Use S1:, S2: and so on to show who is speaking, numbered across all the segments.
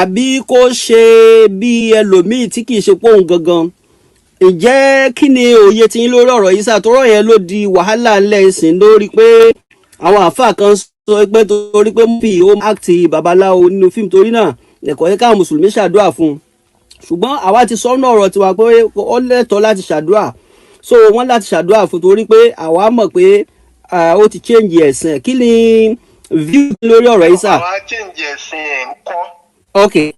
S1: Àbí kó ṣe bí ẹlòmíì tí kì í ṣe póun gangan. Ǹjẹ́ kí ni òye tí yín lórí ọ̀rọ̀ yìí sà? Tọ́rọ̀ yẹn ló di wàhálà ńlẹ̀ ìsìn lórí pé àwọn àáfàá kan sọ pé torí pé Murphy ó act babaláwo nínú fíìmù, torí náà ẹ̀kọ́ yẹ káwọn mùsùlùmí ṣàdúrà fún un. Ṣùgbọ́n àwa ti sọ́nà ọ̀rọ̀ tiwa pé ó lẹ́tọ̀ọ́ láti ṣàdúrà, so wọ́n láti ṣàdúrà fún torí pé àwa mọ̀ pé ó ti change ẹ̀sìn. Kí ni view lórí ọ̀rọ̀ yìí sà?
S2: Àwa change ẹ̀sìn ẹ̀ ń kọ́.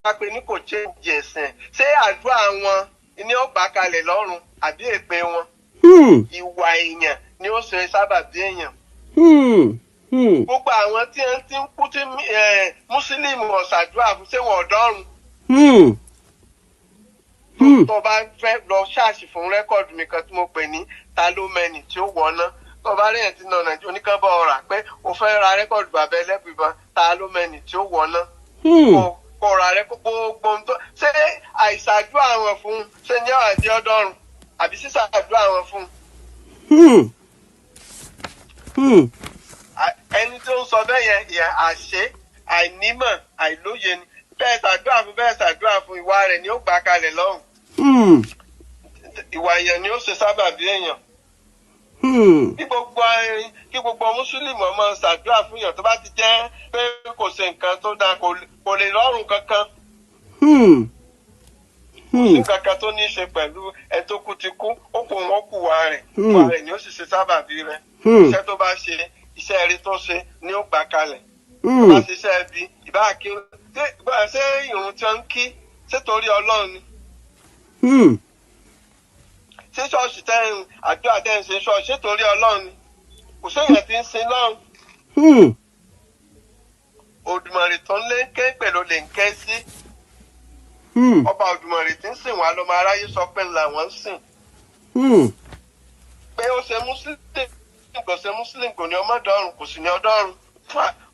S2: Wá pé ní kò change ẹ̀sìn, ṣé àdúrà wọn ni ó gbà kalẹ̀ lọ́run àbí èpè wọn? Ìwà èèyàn ni ó ṣe sábàbí èèyàn. Gbogbo àwọn tí wọ́n ti ń kú tí mùsùlùmí ọ̀sàdúrà fún, ṣé wọn ọ̀dọ́run? Tó bá fẹ́ lọ search fún record mi kan tí mo pè ní "Ta ló mẹ́ni tí ó wọ̀ná". Tó bá rí ẹ̀ tí nà Nàìjíríà oníkànbọ̀ ọ̀rà pé o fẹ́ ra record bàbá ẹlẹ́bùbọn, "Ta ló mẹ́ni tí ó wọ̀ná". Kó ra record gbogbo ohun tó ṣé àìsàdúrà wọn fún, ṣé ní ọ̀rọ̀ àti ọdọ́run àbí sísàdúrà wọn fún? Ẹni tó ń sọ bẹ́ẹ̀ yẹn yẹn, àṣé àìnímọ̀ àìlóye ni. Bẹ́ẹ̀ ṣàdúrà fún, bẹ́ẹ̀ ṣàdúrà fún, ìwà rẹ̀ ni ó gbà kalẹ̀ lọ́hùn. Ìwà èèyàn ni ó ṣe sábàbí èèyàn. Kí gbogbo mùsùlùmí ọmọ ṣàdúrà fún èèyàn tó bá ti jẹ́ pé kò ṣe nǹkan tó dáa, kò lè rọrùn kankan. Kò sí nǹkan kan tó ní í ṣe pẹ̀lú ẹni tó kú ti kú, ó kù wọ́n kù wá rẹ̀. Wà rẹ̀ ni ó sì ṣe sábàbí rẹ̀. Iṣẹ́ tó bá ṣe, iṣẹ́ rí tó ṣe ni ó gbà kalẹ̀. Bá ṣiṣẹ́ ẹbí ìbá kí, ṣé ìrun tí wọ́n ń kí, ṣé torí Ọlọ́run ni? Ṣé ṣọ́ọ̀ṣì tẹ́ ń àdúrà tẹ́ ń ṣe ṣọ́ọ̀ṣì, ṣé torí Ọlọ́run ni? Kò séèyàn tí ń sin lọ́run. Òdùmarè tó ń lé ń ké pẹ̀lú lè ń ké sí. Ọba Òdùmarè tí ń sìn wá lọ́mọ aráyé sọ pé ńlá wọ́n ń sìn. Pé ó ṣe muslim, kò ṣe muslim, kò ní ọmọ dọ́run, kò sì ní ọdọ́run,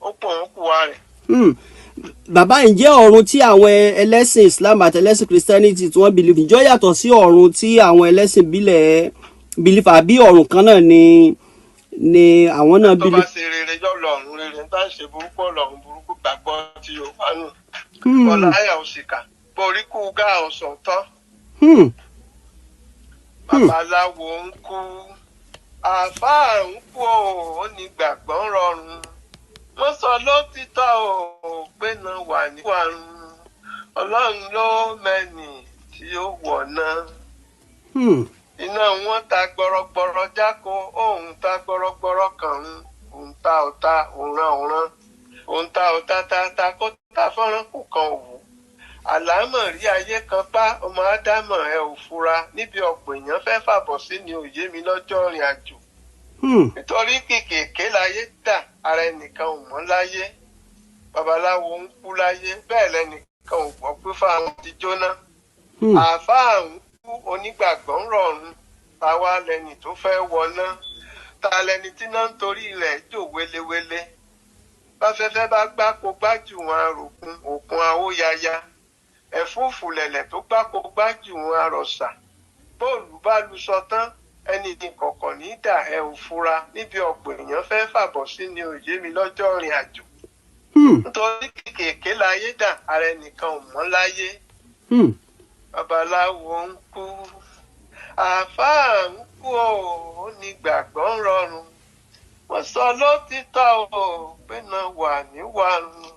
S2: ó pọ̀ ń kú wa rẹ̀.
S1: Bàbá, ǹjẹ́ ọ̀run tí àwọn ẹlẹ́sìn Islam àti ẹlẹ́sìn Christianity tí wọ́n believe, ǹjẹ́ ó yàtọ̀ sí ọ̀run tí àwọn ẹlẹ́sìn ìbílẹ̀ believe, àbí ọ̀run kan náà ni àwọn náà
S2: tó bá
S1: believe?
S2: Ṣe rere yọ lọ ọ̀run rere, tá ṣe burúkú ọlọ́run burúkú. Gbàgbọ́ tí Yorùbá nù. Ọláyà òṣìkà borí kú gá ọ̀sán tán. Babaláwo ń kú, àáfàá ń kú, ó ní gbàgbọ́ ń rọrùn. Wọ́n sọ lótìtọ́ ò pé náà wà ní wàrùn. Ọlọ́run ló mẹ́ni tí ó wọ̀ náà. Iná wọn ta gbọrọgbọrọ jáko, òun ta gbọrọgbọrọ kàn ń òun ta ọ̀tá òran òran, òun ta ọ̀tá ta ta kó ta fọ́nrán kò kan òwú. Àlámọ̀ rí ayé kan bá ọmọ ádámọ̀, ẹ ò fura níbi ọ̀pọ̀ èèyàn fẹ́ fàbọ̀ sí ni òye mi lọ́jọ́ ìrìn àjò. Nítorí kìkìkì láyé dà, ara ẹnìkan ò mọ́ láyé. Babaláwo ń kú láyé, bẹ́ẹ̀ lẹ́nìkan ò gbọ́ pé fáwọn ti jóná. Àáfàá ń kú, onígbàgbọ́ ń rọ̀run. Ta wá lẹni tó fẹ́ wọná? Ta lẹni tí náà ń torí rẹ̀ jò wélewéle? Báfẹ́fẹ́ bá gbáko gbájú wọn àròkun òkun àwòyaya, ẹ̀fúùfù lẹ̀lẹ̀ tó gbáko gbájú wọn àrọ̀ṣà, bóòlù bá lu sọ tán, ẹni kọ̀ọ̀kan ní dà. Ẹ ò fura níbi ọ̀pọ̀ èèyàn fẹ́ fàbọ̀ sí ni òye mi lọ́jọ́ ìrìn àjò. Nítorí kékèké láyé dà, ara ẹnìkan ò mọ́ láyé. Babaláwo ń kú, àáfàá ń kú, ó ní gbàgbọ́ ń rọrùn. Wọ́n sọ lótìtọ́ ò pé náà wà ní wàrùn.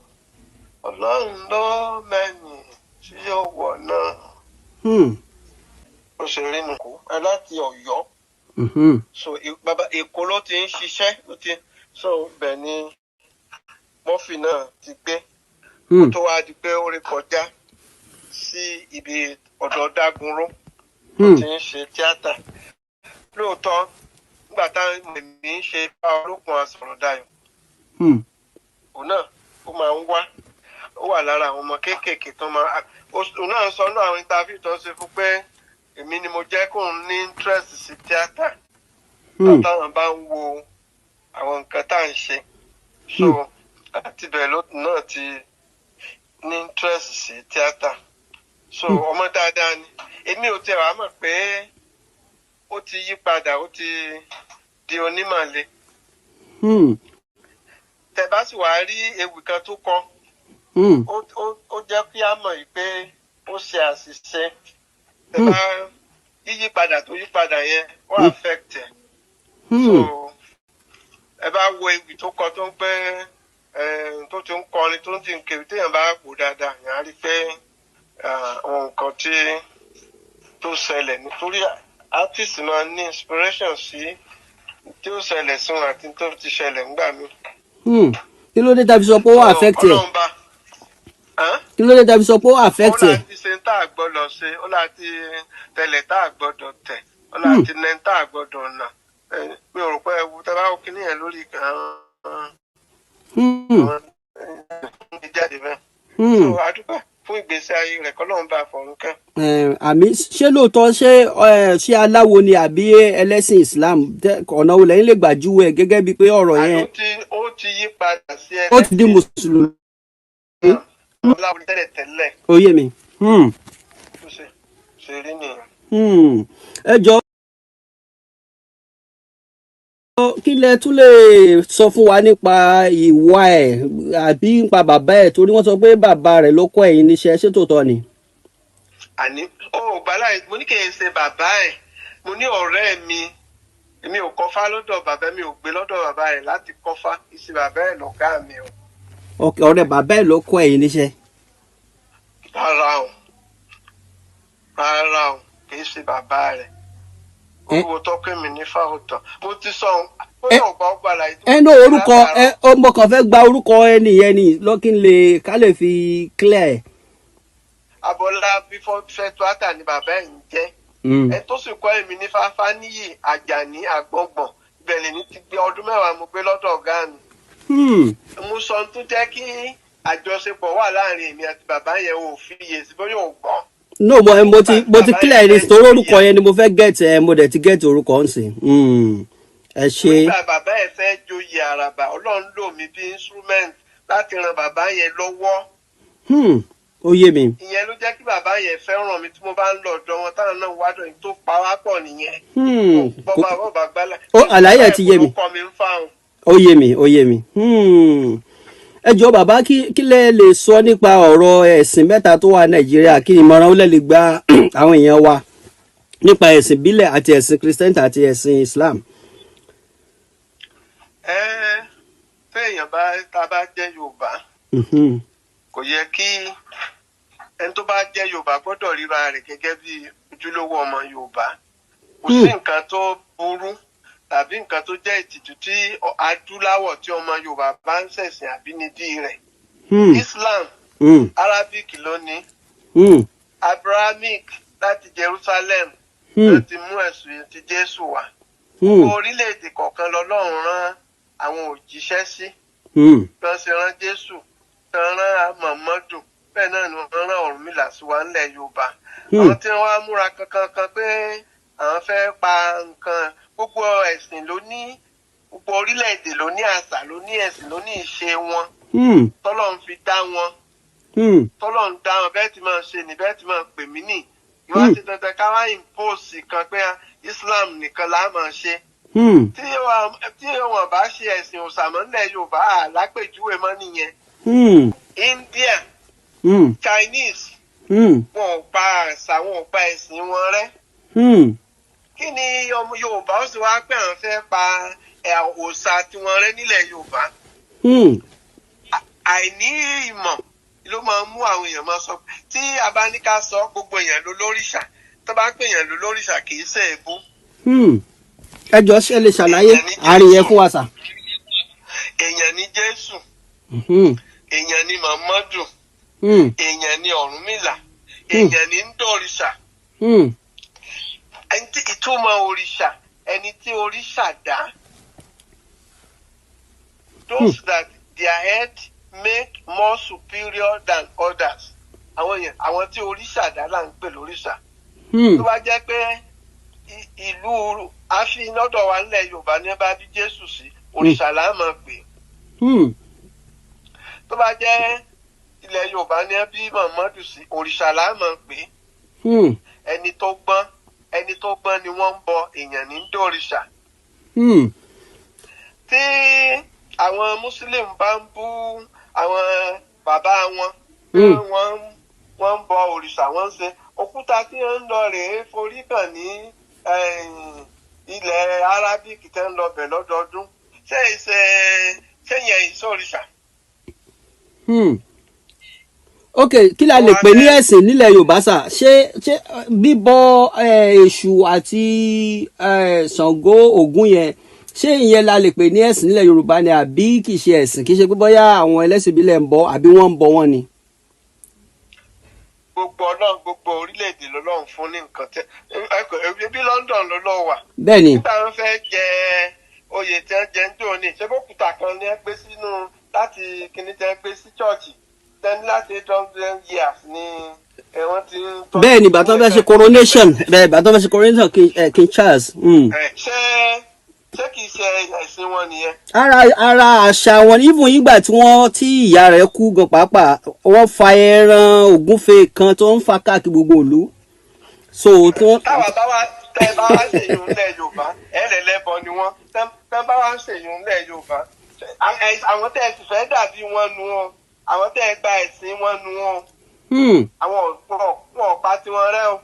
S2: Ọlọ́run ló mẹ́ni tí yóò wọ̀ náà. Ó ṣe rí nù kú ẹ láti Ọ̀yọ́. So bàbá Èkó ló ti ń ṣiṣẹ́, ló ti so bẹ́ẹ̀ ni Murphy náà ti gbé tó wá di pé ó rí kọjá sí ibi ọ̀dọ̀ Dágunró tó ti ń ṣe tíátà. Lóòótọ́, nígbà táwọn èmi ń ṣe bá olókun àsọ̀rọ̀dayọ̀, òun náà ó máa ń wá, ó wà lára àwọn ọmọ kéékèèké tó máa, òun náà sọ nínú àwọn interview tó ń ṣe fún pé èmi ni mo jẹ́ kóun ní interest sí tíátà. Táwọn bá ń wo àwọn nǹkan tá à ń ṣe, so àti bẹ́ẹ̀ ló náà ti ní interest sí tíátà. So ọmọ dáadáa ni. Èmi ò tiẹ̀ wá mọ̀ pé ó ti yí padà, ó ti di onímọ̀le. Tẹ bá sì wá rí ewì kan tó kọ, ó jẹ́ kí á mọ̀ yìí pé ó ṣe àṣìṣe. Ẹ bá yíyípadà tó yípadà yẹn, ó affect ẹ̀. So ẹ bá wo ewì tó kọ, tó ń pẹ́ tó ti ń kọrin, tó ń ti ń kéwì, téèyàn bá wò dáadáa, yẹn á rí pé àwọn nǹkan tí tó ṣẹlẹ̀, nítorí artist máa ní inspiration sí tí ó ṣẹlẹ̀ sí wọn àti tó ti ṣẹlẹ̀ ńgbà mí.
S1: Kí ló dé tàbí sọ pé ó affect ẹ?
S2: Ọlọ́run bá. Hàn?
S1: Kí ló dé tàbí sọ pé ó affect
S2: Ó
S1: ẹ?
S2: láti ṣe tá a gbọ́dọ̀ ṣe, ó láti tẹ̀lẹ̀ tá a gbọ́dọ̀ tẹ̀, ó láti nẹ́ tá a gbọ́dọ̀ nà. Mi ò rò pé ẹwu tẹ bá wò kíní yẹn lórí kan jáde bẹ́ẹ̀. So a dúpẹ́ fún ìgbésí ayé rẹ̀, kọ́lọ́run bá fọ̀run kẹ́.
S1: Àmì. Ṣé lóòótọ́, ṣé aláwo ni àbí ẹlẹ́sìn Islam? Ọ̀nà wo lẹ́yìn lè gbà júwe ẹ̀ gẹ́gẹ́ bíi pé ọ̀rọ̀
S2: Àló
S1: yẹn
S2: tí ó ti yí padà sí
S1: ó ti di mùsùlùmí?
S2: Ọláwo tẹ́lẹ̀ tẹ́lẹ̀.
S1: Ó yé mi.
S2: Tó ṣe rí nìyẹn.
S1: Ẹ jọ, kí lẹ tún lè sọ fún wa nípa ìwà ẹ̀ àbí nípa bàbá ẹ̀? Torí wọ́n sọ pé bàbá rẹ̀ ló kọ́ ẹ̀yin níṣẹ́, ṣé tòótọ́ ni?
S2: Àní ó ò gbà láì, mo ní kì í ṣe bàbá ẹ̀, mo ní ọ̀rẹ́ mi. Èmi ò kọ́fá lọ́dọ̀ bàbá mi, ò gbé lọ́dọ̀ bàbá rẹ̀ láti kọ́fá. Ìṣe bàbá ẹ̀ lọ̀gá mi o.
S1: Ok, ọ̀rẹ́ bàbá ẹ̀ ló kọ́ ẹ̀yin níṣẹ́.
S2: Rárá o, rárá o, kì í ṣe bàbá rẹ̀. Olúwo tọ́kẹ́ mi ní fáwọ̀tàn, mo ti sọ ohun ó yọ̀ gbọ́ gbà láì.
S1: Ẹ ní orúkọ ẹ, mo kàn fẹ́ gba orúkọ ẹni yẹn ni lọ́kìn lè ká lè fi clear ẹ̀.
S2: Abọ́lá bífọ́ fẹ́tọ́átà ni bàbá ẹ̀ ń jẹ́. Ẹ tó sì kọ́ èmi ní fáfá níyì Àjàní Àgbọ̀ngbọ̀n, ìbẹ̀lẹ̀ ní ti gbé ọdún 10 mo gbé lọ́dọ̀ ọ̀gá mi. Mo sọ ohun tó jẹ́ kí àjọṣepọ̀ wà láàrin èmi àti bàbá yẹn, ò fi iyè sí bóyá ò gbọ́.
S1: No, mo ti clear ní torí orúkọ yẹn ni mo fẹ́ get ẹ, mo dẹ̀ ti get orúkọ ń sìn. Ẹ ṣe.
S2: Nígbà bàbá ẹ̀ fẹ́ joyè àràbà, Ọlọ́run lò mí bí instrument láti ran bàbá yẹn lọ́wọ́.
S1: Ó yé mi.
S2: Ìyẹn ló jẹ́ kí bàbá yẹn fẹ́ràn mi. Tí mo bá ń lọ ọ̀dọ̀ wọn, táwọn náà wádọ̀ yìí, tó pa wá pọ̀ nìyẹn. Bọ́ba bọ́ba gbálẹ̀.
S1: Ó, àlàyé ẹ̀ ti yé mi.
S2: Ló kọ́ mi ń fáwọn.
S1: Ó yé mi, ó yé mi. Ẹ jọ̀ọ́ bàbá, kí lẹ lè sọ nípa ọ̀rọ̀ ẹ̀sìn mẹ́ta tó wà Nàìjíríà? Kí ìmọ̀ràn ó lè lè gba àwọn èèyàn wa nípa ẹ̀sìn ìbílẹ̀ àti ẹ̀sìn Christian àti ẹ̀sìn Islam?
S2: Ẹ téèyàn bá, tá a bá jẹ́ Yorùbá, kò yẹ kí ẹni tó bá jẹ́ Yorùbá gbọ́dọ̀ ríra rẹ̀ gẹ́gẹ́ bí ojúlówó ọmọ Yorùbá. Kò sí nǹkan tó burú tàbí nǹkan tó jẹ́ ìtìjú tí adúláwọ̀, tí ọmọ Yorùbá bá ń ṣẹ̀sìn àbínibí rẹ̀. Islam, Arabic ló ní. Abrahamic, láti Jerusalem ló ti mú ẹ̀sùn ti Jésù wá. Gbogbo orílẹ̀-èdè kọ̀ọ̀kan lọ́lọ́run rán àwọn òjíṣẹ́ sí. Bí wọ́n ṣe rán Jésù, tí wọ́n rán Mọ̀mọ́dù, bẹ́ẹ̀ náà ni wọ́n rán Ọ̀rúnmìlà sí wa ńlẹ̀ Yorùbá. Àwọn tí wọ́n wá múra kankan kan pé àwọn fẹ́ pa nǹkan, gbogbo ẹ̀sìn ló ní, gbogbo orílẹ̀-èdè ló ní àṣà, ló ní ẹ̀sìn, ló ní ìṣe wọn tọ́lọ́run fi dá wọn. Tọ́lọ́run dá wọn bẹ́ẹ̀ tí máa ṣe ní bẹ́ẹ̀ tí máa pè mí nì ìwà ti dandan ká wá impose kan pé Islam nìkan là á máa ṣe. Tí wọn bá ṣe ẹ̀sìn òsàmọ́ nílẹ̀ Yorùbá, àlápèjúwe mọ́ nìyẹn. India, Chinese, wọn ò pa àṣà, wọn ò pa ẹ̀sìn wọn rẹ́. Kí ni ọmọ Yorùbá ó sì wá pé àwọn fẹ́ pa òòṣà tiwọn rẹ́ nílẹ̀ Yorùbá? Àìní ìmọ̀ ló máa ń mú àwọn èèyàn máa sọ. Tí a bá ní ká sọ, gbogbo èèyàn ló lóríṣà. Tó bá pè èèyàn ló lóríṣà, kì í ṣe èébú.
S1: Ẹ jọ, ṣe lè ṣàlàyé àárín yẹn fún wa sà?
S2: Èèyàn ní Jésù, èèyàn ní Muhammadu, èèyàn ní Ọ̀rúnmìlà, èèyàn ní ndòrìṣà. Ẹni tí ìtumọ̀ òrìṣà, ẹni tí òrìṣà dá, those that their head make more superior than others. Àwọn èèyàn, àwọn tí òrìṣà dá là ń pè lóríṣà. Tó bá jẹ́ pé ìlú àfi lọ́dọ̀ wa nílẹ̀ Yorùbá ní bá bí Jésù sí, òrìṣà là á máa pè. Tó bá jẹ́ ilẹ̀ Yorùbá ní bí Muhammadu sí, òrìṣà là á máa pè. Ẹni tó gbọ́n, ẹni tó gbọ́n ni wọ́n ń bọ, èèyàn ní dòrìṣà. Tí àwọn Muslim bá ń bú àwọn bàbá wọn Wọ́n ń bọ òrìṣà, wọ́n ń ṣe òkúta tí wọ́n ń lọ rèé forí kàn ní ilẹ̀ Arabic tẹ́ ń lọ bẹ̀ lọ́dọọdún. Ṣé ìṣe ṣé yẹn ìṣe òrìṣà?
S1: Ok, kí la lè pè ní ẹ̀sìn nílẹ̀ Yorùbá sà? Ṣé bíbọ Èṣù àti Ṣàngó, Ògún yẹn, ṣé ìyẹn la lè pè ní ẹ̀sìn nílẹ̀ Yorùbá ni, àbí kì í ṣe ẹ̀sìn? Kì í ṣe pé bóyá àwọn ẹlẹ́sìn ìbílẹ̀ ń bọ àbí wọ́n ń bọ wọ́n ni?
S2: Gbogbo Ọlọ́run, gbogbo orílẹ̀-èdè lọ́lọ́run fún ní nǹkan tẹ́ ẹ bí London ló lọ wà.
S1: Bẹ́ẹ̀ ni.
S2: Nígbà wọn fẹ́ jẹ oyè tí wọ́n jẹ ń dùn ní, ṣé bókúta kan ní ẹ gbé sínú láti kíní tẹ́ gbé sí church tẹ́ ní láti 800 years ní ẹ wọ́n ti ń tọ́jú.
S1: Bẹ́ẹ̀ ni, ìgbà tó fẹ́ ṣe coronation, bẹ́ẹ̀, ìgbà tó fẹ́ ṣe coronation King Charles.
S2: Ṣé kìí ṣe ẹ̀sìn wọn nìyẹn?
S1: Ara àṣà wọn. Even ìgbà tí wọ́n tí ìyá rẹ̀ kú gan pàápàá, wọ́n fa ẹran ògúnfe kan tó ń fa káàkiri gbogbo ìlú, so tí wọ́n.
S2: Táwa bá wá tẹ bá wá ṣèyún lẹ Yorùbá, ẹ lẹ lẹbọ ni wọn. Tẹ bá wá ṣèyún lẹ Yorùbá, àwọn tẹ ẹ sì fẹ́ dàbí wọn nu wọn, àwọn tẹ ẹ gba ẹ̀sìn wọn nu wọn. Àwọn wọn ò pa tiwọn rẹ́ o.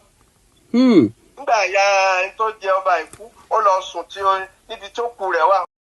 S2: Nígbà ìyá ẹni tó jẹ ọba ìkú, ó lọ sùn tí ó níbi tó kù rẹ̀ wà.